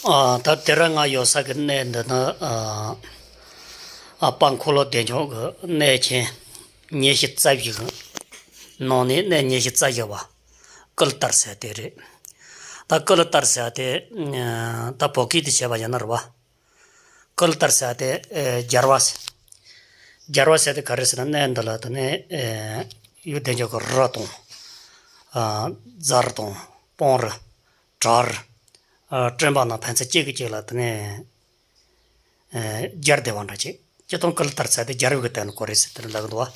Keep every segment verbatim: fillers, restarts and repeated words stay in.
ཨ། ད་དེ་རིང་ང་ཡོད་ས་གི་གནས་འདི་ནི། ཨ། ཨ། དཔལ་འཁོར་ལོ་བདེ་མཆོག་གི་གནས་ཆེན་ཉི་ཤུ་རྩ་བཞི་གི་ནང་ནས་གནས་ཉི་ཤུ་རྩ་བཞི་པ་ཀུ་ལུ་ཏར་ཟེར་དེ་རེད། ད་ཀུ་ལུ་ཏར་ཟེར་དེ། ཨ། ད་བོད་སྐད་དུ་བྱས་པ་ཡིན་ན་རེད་བ། ཀུ་ལུ་ཏར་ཟེར་དེ། ཨ། རྒྱལ་བ་ཟེར། རྒྱལ་བ་ཟེར་དེ་ག་རེ་ཟེར་ན། གནས་འདི་ལ་དེ་ནས། ཨ། ཡུལ་བདེ་མཆོག་གི་རི་དང་། ཨ། རྫ་རི་དང་སྤང་རི། བྲག་རི། ཨ། སྤྲིན་པ་རྣམས་ཕན་ཚུན་གཅིག་གིས་གཅིག་ལ་དེ་ནས། ཨ། རྒྱལ་བསྡད་པ་འདྲ་ཅིག་སྤྱིར་བཏང་ཀུ་ལུ་ཏར་ཟེར་དེ་རྒྱལ་བའི་གི་དོན་ལ་གོ་རེད་ཟེར་དེ་ལབ་གི་འདུག་བ།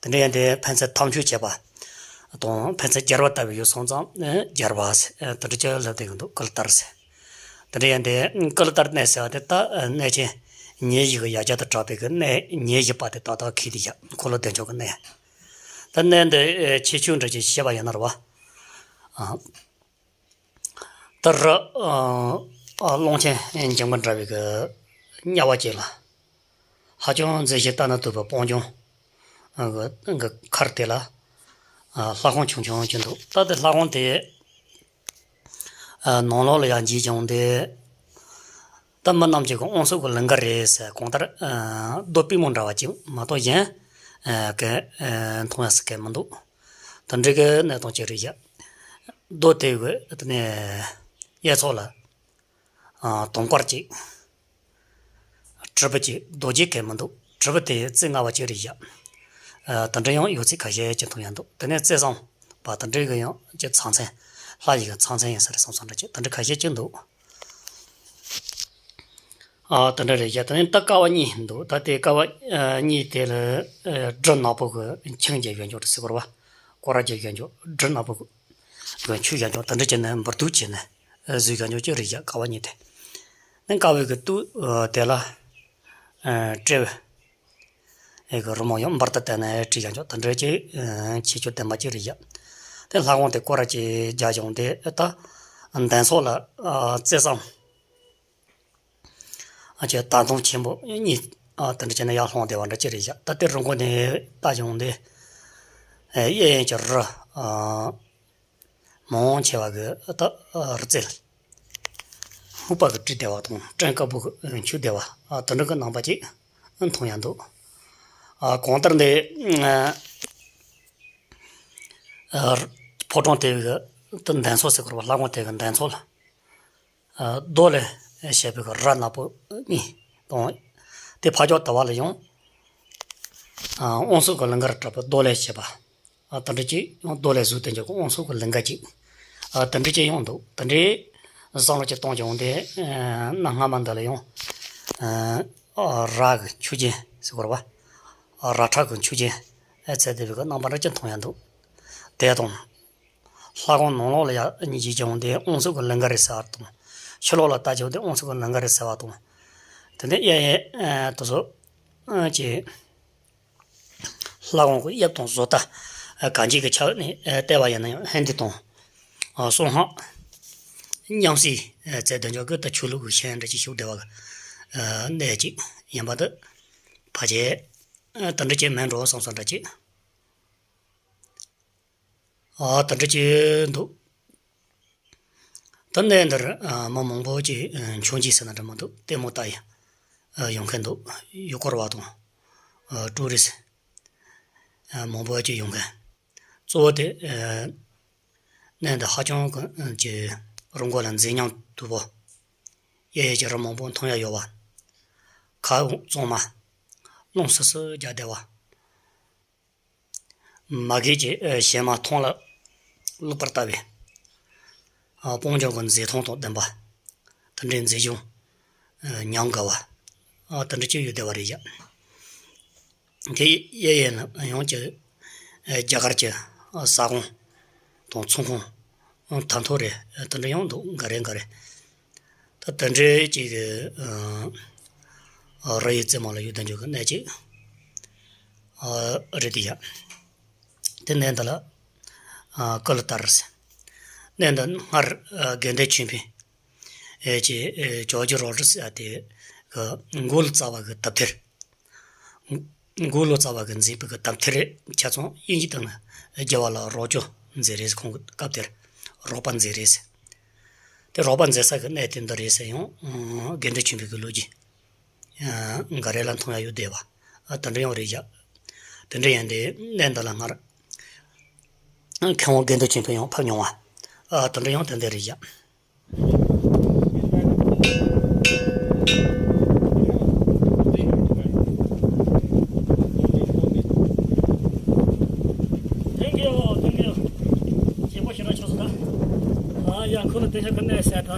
དེ་འདྲ་ཡིན་དེ་ཕན་ཚུན་འཐབ་རྩོད་བྱེད་པ་དང་། ཕན་ཚུན་རྒྱལ་བ་ལྟ་བུ་ཡོད་སོང་ཙང་། ཨ། རྒྱལ་བ་ཟེར། ཨ། དེ་འདྲ་ཅིག་ལབ་བསྡད་གི་འདུག་ཀུ་ལུ་ཏར་ཟེར། དེ་འདྲ་ཡིན་དེ་ཀུ་ལུ་ཏར་གནས་ཟེར་བ་དེ་ད་གནས་ཆེན་ཉི་བཞི་གི་ཡ་གྱལ་དུ་གྲགས་པའི་གི་གནས་ཉི་བཞི་པ་དེ་ཏག་ཏག་གི་དེ་ཡ། འཁོར་ལོ་བདེ་མཆོག་གི་གནས། ད་གནས་འདི། ཨ། ཁྱད་ཆོས་འདྲ་ཅིག་བཤད་པ་ཡིན་ན་རེད་བ། ཨ། ད་རི། ཨ། ཨ། ཀློང་ཆེན་འབྱིན་པ་འདྲ་བའི་གི་དམྱལ་བ་ཅིག་ལ། ཧ་ཅང་མཛེས་ཤིང་ལྟ་ན་སྡུག་པའི་སྤང་ལྗོངས། ཨ། གི་མཁར་དེ་ལ། ཨ། ལྷ་ཁང་ཆུང་ཆུང་ཅིག་འདུག་ད་དེ་ལྷ་ཁང་དེ། ཨ། ནང་ལོགས་ལ་ཡར་འཛུལ་བྱུང་སྟེ། ད་མི་རྣམས་ཀྱི་དབང་ཕྱུག་གི་ལིང་ག་རེད་ཟེར། གང་ལྟར། ཨ། རྡོ་པུས་མོ་འདྲ་བ་ཅིག་མ་གཏོགས་གཞན། ཨ། གི། ཨ། མཐོང་ཡག་ཟེར་མཁན་མི་འདུག་དེ་འདྲའི་གི་གནས་སྟངས་ཅིག་རེད་ཤག་རྡོ་དེ་གི་དེ་ནས་གཡས་ཕྱོགས་ལ། ཨ། དུང་དཀར་ཅིག་དྲིལ་བུ་ཅིག་རྡོ་རྗེ་གི་མི་འདུག་དྲིལ་བུ་དེ་རྩེ་ལྔ་པ་ཅིག་རེད་ཤག་ཨ། དེ་འདྲ་ཡང་ཡོད་ཚད་ཁ་ཤས་ཅིག་མཐོང་ཡག་འདུག་དེ་ནས་རྩེ་བཟང་པ་དེ་འདྲའི་གི་ཡང་ཅིག་ཚང་ཚིང་། ལྷ་ཡི་གི་ཚང་ཚིང་ཡིན་ས་རེད་བསམ་བསམ་འདྲ་ཅིག་དེ་འདྲ་ཁ་ཤས་ཅིག་འདུག་ཨ། དེ་འདྲ་རེད་ཤག་དེ་ནས་ད་ཀ་བ་གཉིས་འདུག་ད་དེ་ཀ་བ། ཨ། གཉིས་དེ་ལ། ཨ། སྦྲུལ་ནག་པོ་གི་ཆིངས་བརྒྱབ་བཞག་འཇོག་རེད་ཟེར་གོ་རེད་བ། སྐོར་ར་བརྒྱབ་བཞག་འཇོག་སྦྲུལ་ནག་པོ་གི་གི་ཆུ་བཞག་འཇོག་དེ་འདྲ་བྱས་ནས་འབུར་དུ་བྱས་ནས། ཨ། བཟོས་བཞག་འཇོག་ཅིག་རེད་ཤག་ཀ་བ་གཉིས་དེ། ནས་ཀ་བའི་གི་སྟོད། ཨ། དེ་ལ། ཨ། སྤྲེའུ་ཡི་གི་རི་མོ་ཡང་འབུར་དུ་བཏོན་ནས་བྲིས་བཞག་འཇོག་དེ་འདྲ་ཅིག་ཨ། ཁྱད་ཆོས་ལྡན་པ་ཅིག་རེད་ཤག་དེ་ལྷ་ཁང་དེ་སྐོར་ར་ཅིག་བརྒྱབ་བྱུང་སྟེ། ཨ། ད་མདུན་ཕྱོགས་ལ། ཨ། རྩེ་བཟང་། ཨ། ཅིག་དར་དུང་ཆེན་པོ་གཉིས། ཨ། དེ་འདྲ་བྱས་ནས་ཡར་ལྷུང་བསྡད་པ་འདྲ་ཅིག་རེད་ཤག་ད་དེ་རི་མགོ་ནས་ལྟ་བྱུང་སྟེ། ཨ། གཡས་གཡོན་གྱི་རི། ཨ། མང་ཆེ་བ་གི་ད་རྩེ་སྨུག་པ་གིས་དཀྲིས་བསྡད་པ་དང་སྤྲིན་དཀར་པོ་གིས་འཁྱུད་བསྡད་པ། ཨ། དེ་འདྲ་གི་རྣམ་པ་ཅིག་མཐོང་ཡག་འདུག་ཨ། གང་ལྟར་འདི། ཨ། ཕོ་བྲང་དེ་གི་ད་མདུན་ཕྱོགས་ཟེར་དགོས་རེད་བ། ལྷ་ཁང་དེ་གི་མདུན་ཕྱོགས་ལ། ཨ། རྡོ་ལས་བྱས་པའི་གི་ར་ནག་པོ་གཉིས་དང་། དེ་ཕར་ཕྱོགས་དེ་བ་ལ་ཡང་། ཨ། དབང་ཕྱུག་གི་ལིང་ག་ར་འདྲ་པོ་རྡོ་ལས་བྱས་པ། ཨ། དེ་འདྲ་ཅིག་ཡང་རྡོ་ལས་བཟོས་ཏེ་འཇོག་གི་དབང་ཕྱུག་གི་ལིང་ག་ཅིག་ཨ། དེ་འདྲ་ཅིག་ཡང་འདུག་དེ་འདྲའི་བསམ་བློ་ཅིག་བཏང་བྱུང་སྟེ། ཨ། གནའ་སྔ་མ་འདི་ལ་ཡང་། ཨ། ར་གི་མཆོད་སྦྱིན་ཟེར་དགོས་རེད་བ། ཨ། ར་ཁྲ་གི་མཆོད་སྦྱིན་ཨེ་བྱས་བསྡད་པའི་གི་རྣམ་པ་འདྲ་ཅིག་མཐོང་ཡག་འདུག་དེ་དང་། ལྷ་ཁང་ནང་ལོགས་ལ་ཡར་འཛུལ་བྱུང་སྟེ་དབང་ཕྱུག་གི་ལིང་ག་རེད་ཟེར་བ་དང་། ཕྱི་ལོགས་ལ་ལྟ་བྱུང་སྟེ་དབང་ཕྱུག་གི་ལིང་ག་རེད་ཟེར་བ་དང་། དེ་ནས་གཡས་གཡོན། ཨ། དེ་ཚོ། ཨ། ཅིག་ལྷ་ཁང་གི་དབྱིབས་དང་བཟོ་ལྟ། ཨ། གང་ཅིའི་གི་ཆ་ནས། ཨ། བལྟས་པ་ཡིན་ན་ཡང་ཧིན་དི་དང་། ཨ། གསུང་སྔགས་མཉམ་བསྲེས། ཨ། བྱས་བསྡད་འཇོག་གི་ད་ཆོས་ལུགས་ཀྱི་ཤན་འདྲ་ཅིག་ཞུགས་བསྡད་པ་གི། ཨ། གནས་ཅིག་ཡིན་པ་འདི་ཕལ་ཆེར། ཨ། དེ་འདྲ་ཅིག་མིན་འགྲོ་བསམ་བསམ་འདྲ་ཅིག་ཨ། དེ་འདྲ་ཅིག་འདུག་ད་གནས་འདིར། ཨ། མི་མང་པོ་ཅིག་ཨ། མཆོད་མཇལ་ཟེར་ན་འདྲ་མི་འདུག་ལྟད་མོ་ལྟ་ཡ། ཨ། ཡོང་མཁན་འདུག་ཡུལ་སྐོར་བ་དང་། ཨ། ཀྲུ་རི་སི། ཨ། མང་པོ་ཅིག་ཡོང་མཁན། གཙོ་བོ་དེ། ཨ། གནས་འདི་ཧ་ཅང་གི། ཨ། ཅིག་རི་མགོ་ལ་མཛེས་ཉམས་དོད་པོ། གཡས་གཡོན་གྱི་རི་མང་པོ་མཐོང་ཡག་ཡོད་པ། མཁར་གཙང་མ་ཀློང་སིལ་སིལ་རྒྱག་བསྡད་པ། མ་གི་ཅིག་ཨ། བྱེ་མ་མཐོང་ལ་ལོག་པར་ལྟ་བའི། ཨ། སྤང་ལྗོངས་ཀྱི་མཛེས་མཐོང་དང་ལྡན་པ། དེ་འདྲའི་མཛེས་ལྗོངས། ཨ། ཉམས་དགའ་བ། ཨ། དེ་འདྲ་ཅིག་ཡོད་བསྡད་པ་རེད་ཡ། དེ་གཡས་གཡོན་ལ་ཡང་ཅིག་ཨ། རྒྱ་གར་གྱི། ཨ། ཟ་ཁང་དང་ཚོང་ཁང་། ཨ། ཐ་ཐོ་རེ། ཨ། དེ་འདྲ་ཡང་འདུག་འགའ་རེ་འགའ་རེ། ད་དེ་འདྲའི་ཅིག་གི། ཨ། རི་ཡི་རྩེ་མོ་ལ་ཡོད་བསྡད་འཇོག་གི་གནས་ཅིག་ཨ། རེད་དེ་ཡ། དེ་གནས་འདི་ལ། ཨ། ཀུ་ལུ་ཏར་ཟེར། གནས་འདི་སྔར། ཨ། དགེ་ལྡན་ཆོས་འཕེལ། ཨེ། ཅེ། ཨེ། ཇོར་ཇི་རོ་ཌི་སི་ཟེར་དེ་གི་མགོ་ལོག་རྩ་བ་གི་དེབ་ཐེར། མགོ་ལོག་རྩ་བ་གིས་མཛད་པའི་གི་དེབ་ཐེར་ཆ་ཚང་དབྱིན་ཇི་སྟེང་ན་རྒྱལ་བ་ལ་རོགས་སྐྱོར་མཛད་རེད། ཁོང་གི་སྐབས་དེར་རོགས་པ་མཛད་རེད། རོགས་པ་མཛད་ས་གི་གནས་དེ་འདི་རེད་ཟེར་ཡང་། དགེ་འདུན་ཆོས་འཕེལ་གི་ལོ་རྒྱུས། འགའ་རེ་ལ་མཐོང་ཡ་ཡོད་བསྡད་པ། ཨ་དེ་འདྲ་ཡང་རེད་བཞག་དེ་འདྲ་ཡིན་དེ་གནས་འདི་ལ་སྔར། མཁན་དབང་དགེ་འདུན་ཆོས་འཕེལ་ཡང་ཕེབས་མྱོང་བ། ཨ་དེ་འདྲ་ཡང་དེ་འདྲ་རེད་བཞག Thank you, thank you. རྒྱལ་པོ་ཞེ་དྲག་ཆགས་སོང་ད། ཨ་ཡ། ཁོ་ལ་དེ་ཤ་ཁ་གནས་ཟེར་ད།